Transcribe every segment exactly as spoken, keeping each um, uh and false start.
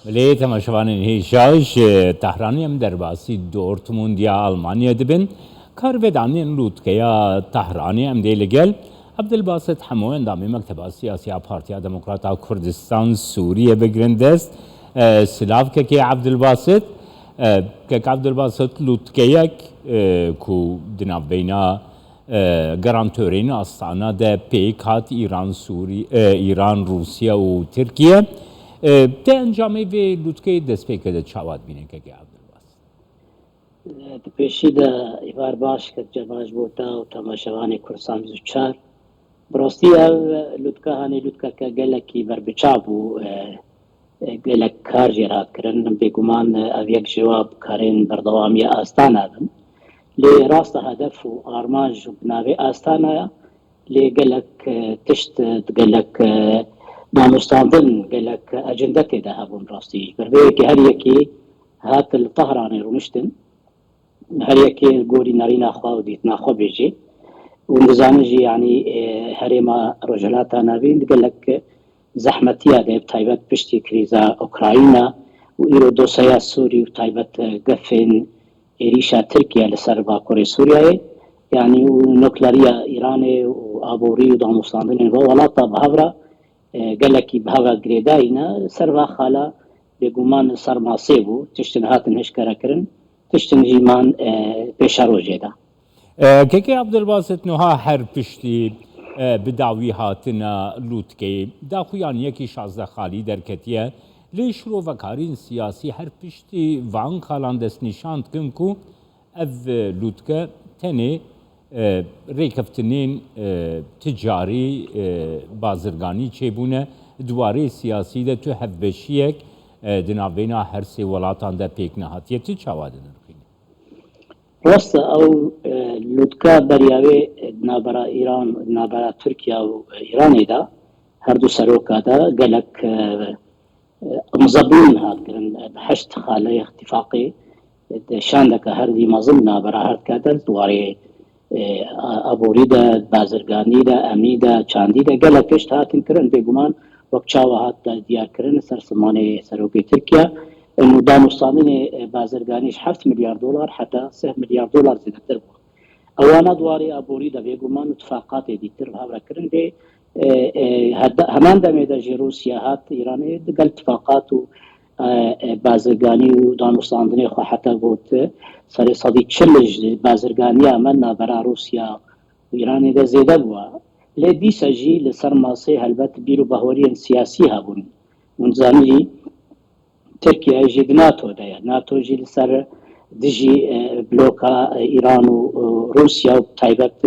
Belê, temaşevanên hêja, ji Tehranê em derbasî Dortmund ya Almanya dibin. Karvedanên lûtkeya Tehranê em dê li gel Ebdilbasit Hemo, endamê Mekteba Siyasî ya Partiya Demokrata Kurdistan Sûriyê bigirin dest. E, silav kekê Ebdilbasit. E, kek Ebdilbasit, lûtkeyek, e, ku di navbeyna e, Garantorên Astana de pêk hat, Îran, Sûrî-, e, Îran, Rûsya û Tirkiye. E, te encamê vê lûtkeyê destpêkê de çawa dibîne, kekê Abdulbas? Di pêşî de, îvar baş, kek Cevaş, bo te û temaşevanê Kurdistan bîst û çar. Bi rastî ev lûtka hanê lûtkeke gelekî berbiçav bû. E, e, gelek kar jê re hat kirin. Bêguman, e, ev yek ji wa karên berdewamiya Astana bin. Lê rast e, hedef û armanc û bi navê Astana ye. Lê gelek, e, tişt, e, gelek, e, danûstandin, gelek, e, ecende tê de hebûn rastî. Ji ber vê yekê her yekî hat li Tehranê rûniştin. Her yekê li gorî nerîna xwe û dîtina xwe bêjê. Hûn dizanin jî, yanî, e, herêma Rojhilata Navîn di gelek zehmetiya de, bi taybet piştî krîza Ukrayna û îro dosyaya Sûrî û taybet, e, gefên êrîşa Tirkiye li ser bakurê Sûriyeyê, yanî û nukleeriya Îranê û aborî û danûstandinên vê welata bi hev re, e, gelekî bi hev re girêdayî ne. Ser va xala bêguman ser masê bû, tiştin hatin hişkerekirin, tiştin jî man, e, pêşerojê de. E, Kekê Abdulbasit, niha her piştî, e, bi dawî hatina lûtkeyê, daxuyan yekî şazdeh xalî derketiye, lê şirovekarên siyasî her piştî van xalan destnîşan dikin ku ev, e, lûtke tenê, e, rêkeftinên, e, ticarî, e, bazirganî çêbûne. Di warê siyasî de tu hevbeşiyek, e, di navbeyna her sê welatan de pêk nehatiye. Tu çawa dinirxînî? Rast e, ew, e, lûtka beriya wê, e, di navbera Îran, di navbera Tirkiye û, e, Îranê de, her du seroka de gelek, e, e, imzebûn hat kirin, e, bi heşt xaleyê îtîfaqê, e, de şandeke herdî mezin di navbera her dike de, di warê, e, a-, aborî de, bazirganî de, emnî de, çandî de gelek tişt hatin kirin. Bêguman wek çawa hat de diyar kirin, ser simanê serokê Tirkiye, û danûstandinê, e, bazirganî ji heft milyar dolar heta sih milyar dolar zêdetir bû. Ewana di warê aborî de bêguman û tifaqatê dîtir bi hev re kirin, lê, e, e, heta, heman demê de jî Rûsya hat Îranê digel tifaqat û, e, e, bazirganî û danûstandinê xwe heta got serê sedî çil ji bazirganiya me navbera Rûsya û Îranê de zêde bûye. Lê dîsa jî li ser masê helbet bîr û baweriyên siyasî hebûn. Hûn dizanin jî Tirkiye jî di NATO de ye. NATO jî li ser dijî, e, bloka, e, Îran û, û Rûsya û bi taybet,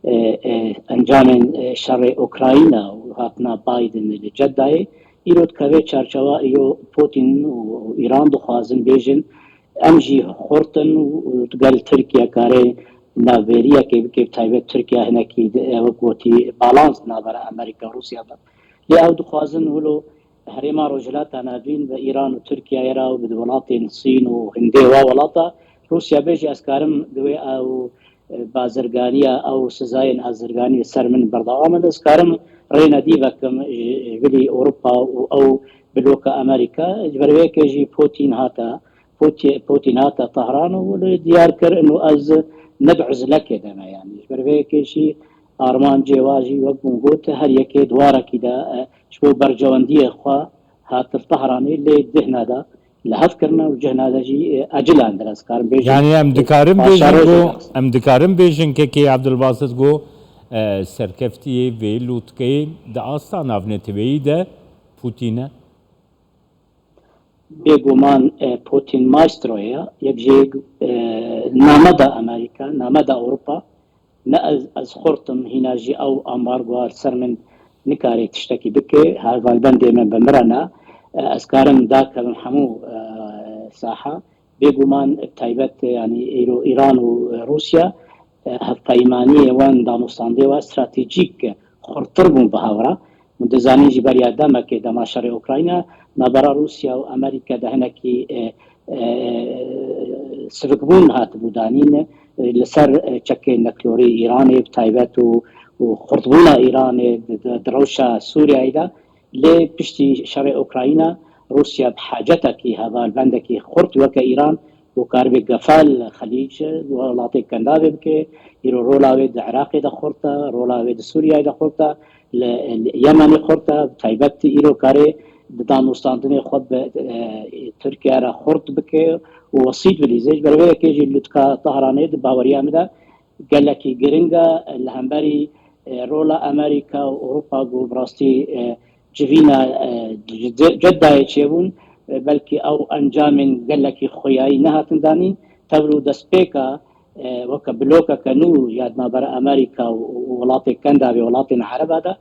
e, e, encamên, e, şerê Ukrayna û hatina Biden li Ceddayê îro dikeve çarçewa îro Putin û, û Îran dixwazin bêjin, em jî xurt in û, û digel Tirkiye kare navbêriyekê bike, bi taybet Tirkiye hinekî di, e, wek gotî balans di navbera Amerîka û Rûsya de. Lê ew dixwazin wilo herêma Rojhilata Navîn bi Îran û Tirkiyeyê re û bi welatên Sîn û Hindê wa welata Rûsya bêje, ez karim di wê ew, e, bazirganiya ew sizayên azirganî li ser min berdewam in, ez karim rênedî vekim ji, ji bilî Ewropa û ew bloka Amerîka. Ji ber vê yekê jî Putin hate, Puti-, Putin hate Tehran û li diyar kir, inu ez ne bi uzlekê de me, yanî ji ber vê yekê jî armancê wa jî wek hûn got, her yekê di warekî de, e, ji bo berjewendiyê xwe hat li Tehranê, lê cihna de li hev kirine û cihna de jî, e, ecilan dir ez karim bêjim. Yanî em dikarin bêjin paşeroja ku, de. Em dikarin bêjin kekê Abdulbasit ku, e, serkeftiyê vê lûtkeyê di asta navneteweyî de Putin e? Bêguman, e, Putin maestro ye, yek jê, e, name da Amerîka, name da Ewropa. Ne ez, ez xurt im, hîna jî ew ambargoa li ser min nikare tiştekî bike, hevalbendê min bi min re ne. E, ez karim dakevim hemû, e, saha. Bêguman, bi taybet, yanî îro Îran û, e, Rûsya, e, hevpeymaniyê wan, danûstandê wan stratejîk xurttir bûn bi hev re. Hûn dizanin jî beriya demekê, dema şerê Ukrayna, navbera Rûsya û Amerîka de hinekî, e, e, sivikbûn hatibû danîn, e, li ser, e, çekên nukleerî Îranê bi taybet û, û xurtbûna Îranê di, di, di rewşa Sûriyeyê de. Lê piştî şerê Ukrayna, Rûsya bi hacetekî hevalbendekî xurt weke Îran û karibe gefa li Xelîc, welatê Kendavê bike. Îro rola wê di Iraqê de xurt e, rola wê di Sûriyeyê de xurt e, li, li Yemenê xurt e, bi taybet îro karê di danûstandinê xwe bi, e, Tirkiye re xurt bike û wesît bilîze. Ji ber vê yekê jî lûtka Tehranê di baweriya min de gelekî giring e li hemberî, e, rola Amerîka û Ewropa ku bi rastî, e, civîna, e, Ce-, Ceddayê çêbûn, e, belkî ew encamên gelekî xuyayî nehatin danîn. Tevlû destpêka, e, weke blokeke nû ya di navbera Amerîka û, û welatê Kendavê, welatên Ereba de.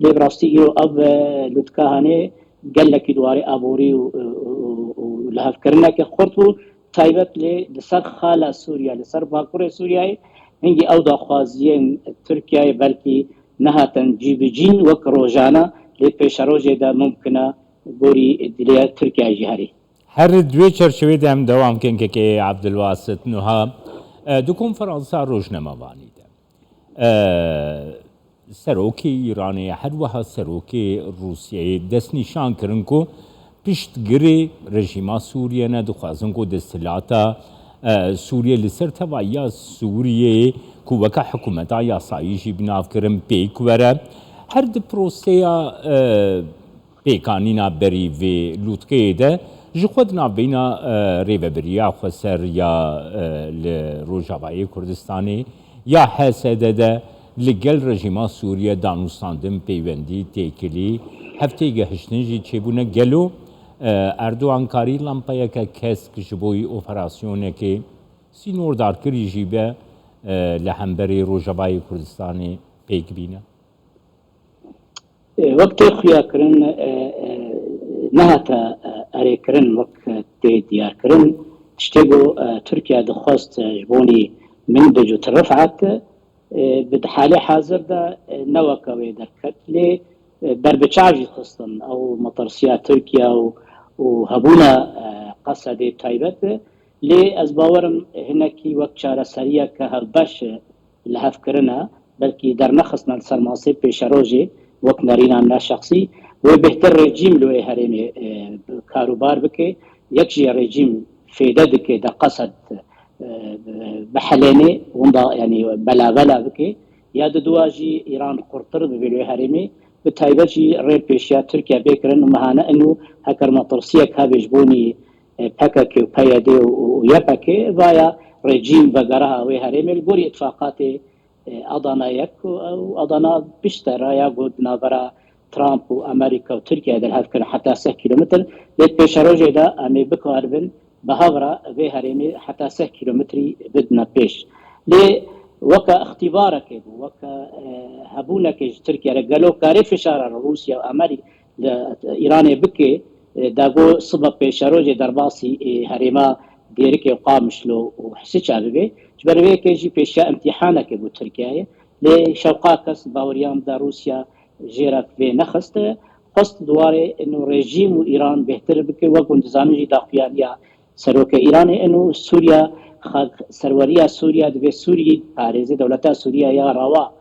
Lê bi rastî îro ev, e, lûtka hanê gelekî di warê aborî û, û, û, û lihevkirineke xurt bû. Taybet lê li ser xala Sûriye, li ser bakurê Sûriyeyê, hingî ew daxwaziyên Tirkiyeyê belkî nehatin cîbicîn wek rojane, lê pêşerojê de mumkin e gorî dilê Tirkiye jî herî. Her di wê çerçevê de em dewam kin, kekê Abdulwasit Nuha, e, di konferansa rojnamevanî de, e, serokê Îranê, her wiha serokê Rûsyeyê destnîşan kirin ku piştgirê rejîma Sûriye ne, dixwazin ku desthilata, e, Sûriye li ser tevahiya Sûriyeyê ku weke hikûmeta yasayî jî bi nav kirin pêk were. Her di proseya, e, pêkanîna berî vê lûtkeyê de ji xwe di navbeyna, e, Rêvebiriya Xweser ya, e, li Rojavayê Kurdistanê ya H S D de li gel rejîma Sûriye danûstandin, peywendî, têkilî, hevtêgehiştin jî çêbûne. Gelo, e, Erdogan karî lampeyeke kesk ji bo operasyonekê sînordarkirî jî be, e, li hemberî Rojavayê Kurdistanê pêk bîne? E, wek tê xuyakirin, e, e, nehate, e, erêkirin, wek tê diyarkirin. Tiştê ku, e, Tirkiye dixwest, e, ji bonî Minbic û Til Rifat, e, bi halê hazir de, e, ne weke wê derket. Lê, e, berbiçav jî xistin ew metirsiya Tirkiye û, û hebûna, e, Qesedê taybet. Lê ez bawerim hinekî wek çareseriyeke hevbeş, e, lihevkirine, belkî dernexistina li ser masê pêşerojê wek nerîna me şexsî, wê bêhtir rejîm li wê herêmê, e, karûbar bike. Yek jî rejîm fêde dike de Qesed, e, bihelênê, winda, yanî, belabela bike. Ya di dua jî Îran xurtir bibe li wê herêmê. Bi taybet jî rê pêşiya Tirkiye bê kirin û mehane inu heker metirsiyek hebe ji bonî, e, P K K û P Y D û, û Y P G, vaya rejîm vegeriha wê herêmê li gorî îtifaqatê, e, Adana yek û, û Adana bîst raya ku di navbera Trump û Amerîka û Tirkiye derhev kirin heta sih kîlometr, lê di pêşerojê de em ê bikaribin bi hev re vê herêmê heta sih kîlometrî bidine pêş. Lê weke îxtîbarekê bû, weke, e, hebûnekê ji Tirkiye re gelo karê fişara Rûsya û Amerî-, li Îranê bike, e, da ku sibe pêşerojê derbasî, e, herêma Dêrikê û Qamişlo û Hisiça bibe. Ji ber vê yekê jî pêşiya îmtîhanekê bû Tirkiyeyê. Lê şewqa kes baweriya min de Rûsya jê re vê nexist. Xwest di warê ino rejîm û Îran bêhtir bike. Wek hûn dizanin jî daxuyaniya serokê Îranê ino Sûriya, xak-, serweriya Sûriya divê Sûriyê parêzê, dewleta Sûriya ya rewa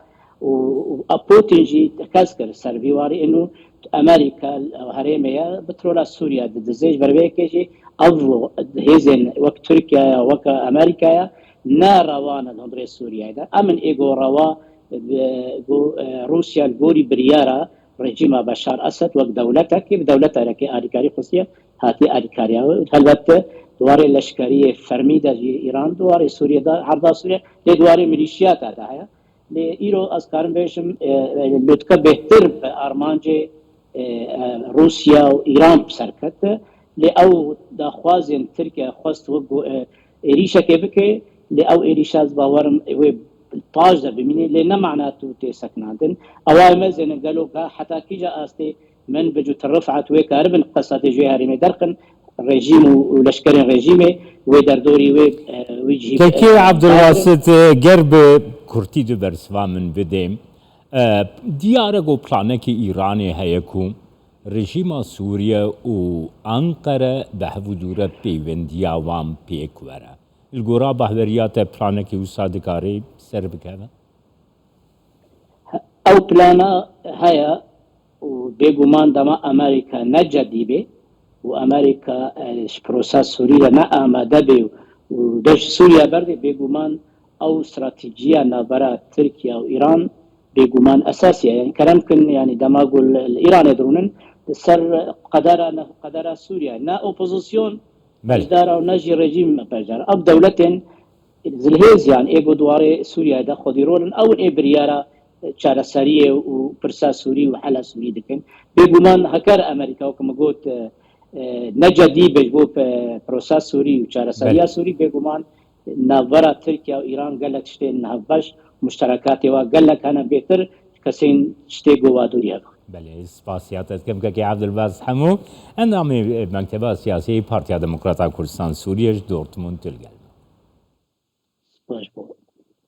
û, û a Putin jî tekez kir ser vî warî inu Amerîka herêmê ye, petrola Sûriye didize. Ji ber vê yekê jî ev hêzên wek Tirkiye ya, wek Amerîka ya, ne rewa ne li hundirê Sûriyeyê de. Em in ê go rewa, e, go, e, Rûsya li gorî biryara rejîma Beşar Esed wek dewletekê, bi dewletekê alîkarî xwestiye, hatiye alîkariya wê. Helbet di warê leşkeriyê fermî de jî Îran, di warê Sûriyê de, herda Sûriye, lê di warê milîşiyata de heye. Lê îro ez karim bêjim, e, e, lûtke bêhtir bi armancê, e, e, Rûsya û Îran bi ser ket. Lê ew daxwazên Tirkiye xwest wek got, e, êrîşekê bike, lê ew êrîşa ez bawerim wê tac de bimîne, lê ne mana tu tê sekinandin. Ewa em mezênin gelo ka heta kîja astê Minbic û Til Rifat wê karibin Qesedê ji wê herêmê derxin, rejîm û, û leşkerên rejîmê wê derdorî wê, e, wî cihî, Kekê e, Abdulwasit, e, ger bi kurtî du bersiva min bidê. E, diyar e ku planekî Îranê heye ku rejîma Sûriye û Anqere bi hev û dû re peywendiya wan pêk were. Li gora bahweriya te planekî wisa dikare ser bikeve? Ew plana heye û bêguman dema Amerîka ne cedî bê û Amerîka e, ji prosa Sûrî re ne amade bê û dev ji Sûriye berdê, bêguman ew stratejiya navbera Tirkiye û Îran bêguman esasî ye. Yani kerem kin, yani dema ku li li Îranê dirûnin, li ser qedera ne-, qedera Sûriye ne opozisyon Belê. beşdar e û ne jî rejîm beşdar e. Ev dewletên zilhêz, yan ê ku di warê Sûriyeyê de xwedî rol in, ew in ê biryara çareseriyê û pirsa Sûrî û hela Sûrî dikin. Bêguman heker Amerîka, wek min got, e, e, ne cedî be ji bo pe-, prosa Sûrî û çareseriya Belê. Sûrî, bêguman navbera Tirkiye û Îran gelek tiştên hevbeş, muşterekatê wa gelek hene bêtir, kesên tiştê ku wa dûrî hebe. Belê, spasiya te dikim kekê Evdilbas Hemû, endamê Mekteba Siyasî Partiya Demokrata Kurdistan Sûriyê ji Dortmund tu li gel me. Spas bo.